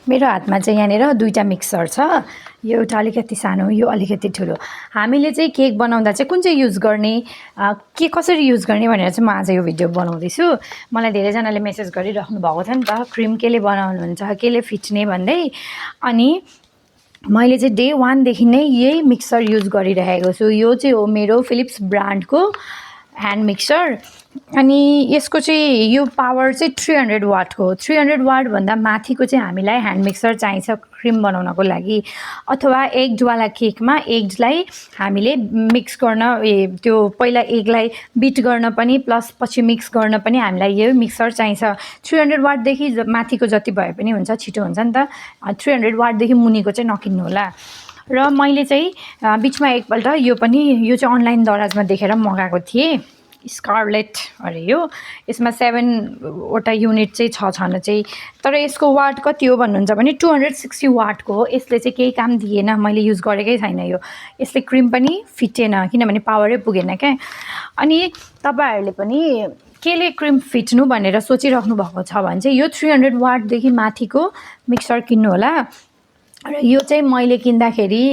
मेरो हातमा चाहिँ यहाँनिर दुईटा मिक्सर छ। यो एउटा अलिकति सानो, यो अलिकति ठुलो। हामीले चाहिँ केक बनाउँदा चाहिँ कुन चाहिँ युज गर्ने, के कसरी युज गर्ने भनेर चाहिँ म आज यो भिडियो बनाउँदैछु। मलाई धेरैजनाले मेसेज गरिराख्नु भएको छ नि त, क्रिम केले बनाउनुहुन्छ, केले फिट्ने भन्दै। अनि मैले चाहिँ डे 1 देखि नै यही मिक्सर युज गरिरहेको छु। यो चाहिँ हो मेरो फिलिप्स ब्रान्डको ह्यान्ड मिक्सर। अनि यसको चाहिँ यो पावर चाहिँ 300 वाटको हो। 300 वाट भन्दा माथिको चाहिँ हामीलाई ह्यान्ड मिक्सर चाहिन्छ क्रिम बनाउनको लागि। अथवा एग्डवाला केकमा एग्सलाई हामीले मिक्स गर्न, त्यो पहिला एगलाई बिट गर्न पनि प्लस पछि मिक्स गर्न पनि हामीलाई यो मिक्सर चाहिन्छ। 300 वाटदेखि माथिको जति भए पनि हुन्छ, छिटो हुन्छ नि त। 300 वाटदेखि मुनिको चाहिँ नकिन्नु होला। र मैले चाहिँ बिचमा एकपल्ट यो चाहिँ अनलाइन दराजमा देखेर मगाएको थिएँ। स्कारलेट अरे यो, यसमा 7वटा युनिट चाहिँ छन चाहिँ। तर यसको वाट कति हो भन्नुहुन्छ भने 260 वाटको हो। यसले चाहिँ केही काम दिएन, मैले युज गरेकै छैन यो। यसले क्रिम पनि फिटेन किनभने पावरै पुगेन क्या। अनि तपाईँहरूले पनि केले क्रिम फिट्नु भनेर सोचिराख्नु भएको छ भने चाहिँ यो 300 वाटदेखि माथिको मिक्सर किन्नु होला। र यो चाहिँ मैले किन्दाखेरि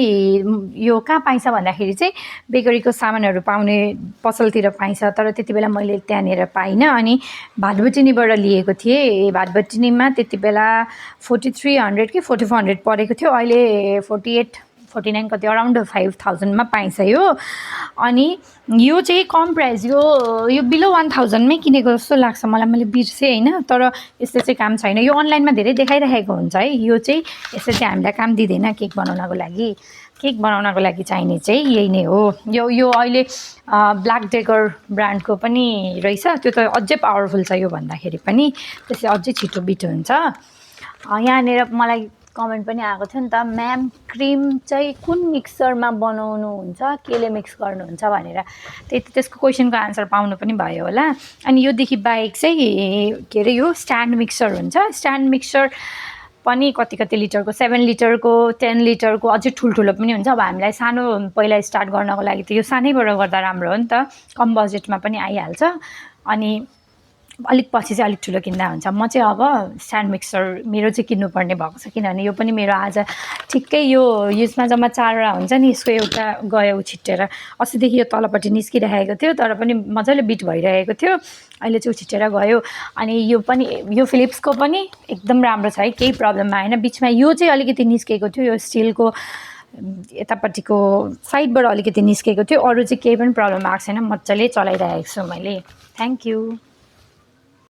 यो कहाँ पाइन्छ भन्दाखेरि चाहिँ बेकरीको सामानहरू पाउने पसलतिर पाइन्छ। तर त्यति बेला मैले त्यहाँनिर पाइनँ। अनि भातबटिनीबाट लिएको थिएँ। भातबटिनीमा त्यति बेला 4300 कि 4400 परेको थियो। अहिले 48-49 कति अराउन्ड 5000मा पाइन्छ यो। अनि यो चाहिँ कम प्राइस, यो बिलो 1000मै किनेको जस्तो लाग्छ मलाई, मैले बिर्सेँ होइन। तर यसले चाहिँ काम छैन। यो अनलाइनमा धेरै देखाइरहेको हुन्छ है। यो चाहिँ यसले चाहिँ हामीलाई काम दिँदैन केक बनाउनको लागि। केक बनाउनको लागि चाहिने चाहिँ यही नै हो। यो अहिले ब्ल्याक डेकर ब्रान्डको पनि रहेछ। त्यो त अझै पावरफुल छ यो भन्दाखेरि पनि, त्यसले अझै छिटो बिट हुन्छ। यहाँनिर मलाई कमेन्ट पनि आएको थियो नि त, म्याम क्रिम चाहिँ कुन मिक्सरमा बनाउनुहुन्छ, केले मिक्स गर्नुहुन्छ भनेर। त्यसको क्वेसनको आन्सर पाउनु पनि भयो होला। अनि योदेखि बाहेक चाहिँ के अरे, यो स्ट्यान्ड मिक्सर हुन्छ। स्ट्यान्ड मिक्सर पनि कति लिटरको, 7 लिटरको, 10 लिटरको, अझै ठुल्ठुलो पनि हुन्छ। अब हामीलाई सानो पहिला स्टार्ट गर्नको लागि त यो सानैबाट गर्दा राम्रो हो नि त, कम बजेटमा पनि आइहाल्छ। अनि अलिक पछि चाहिँ अलिक ठुलो किन्दा हुन्छ। म चाहिँ अब स्ट्यान्ड मिक्सर मेरो चाहिँ किन्नुपर्ने भएको छ किनभने यो पनि मेरो आज ठिक्कै यसमा जम्मा 4वटा हुन्छ नि, यसको एउटा गयो छिट्टेर। अस्तिदेखि यो तलपट्टि निस्किरहेको थियो तर पनि मजाले बिट भइरहेको थियो, अहिले चाहिँ छिट्टेर गयो। अनि यो फिलिप्सको पनि एकदम राम्रो छ है, केही प्रब्लम आएन। बिचमा यो चाहिँ अलिकति निस्केको थियो, यो स्टिलको यतापट्टिको साइडबाट अलिकति निस्केको थियो। अरू चाहिँ केही पनि प्रब्लम आएको छैन, मजाले चलाइरहेको छु मैले। Thank you.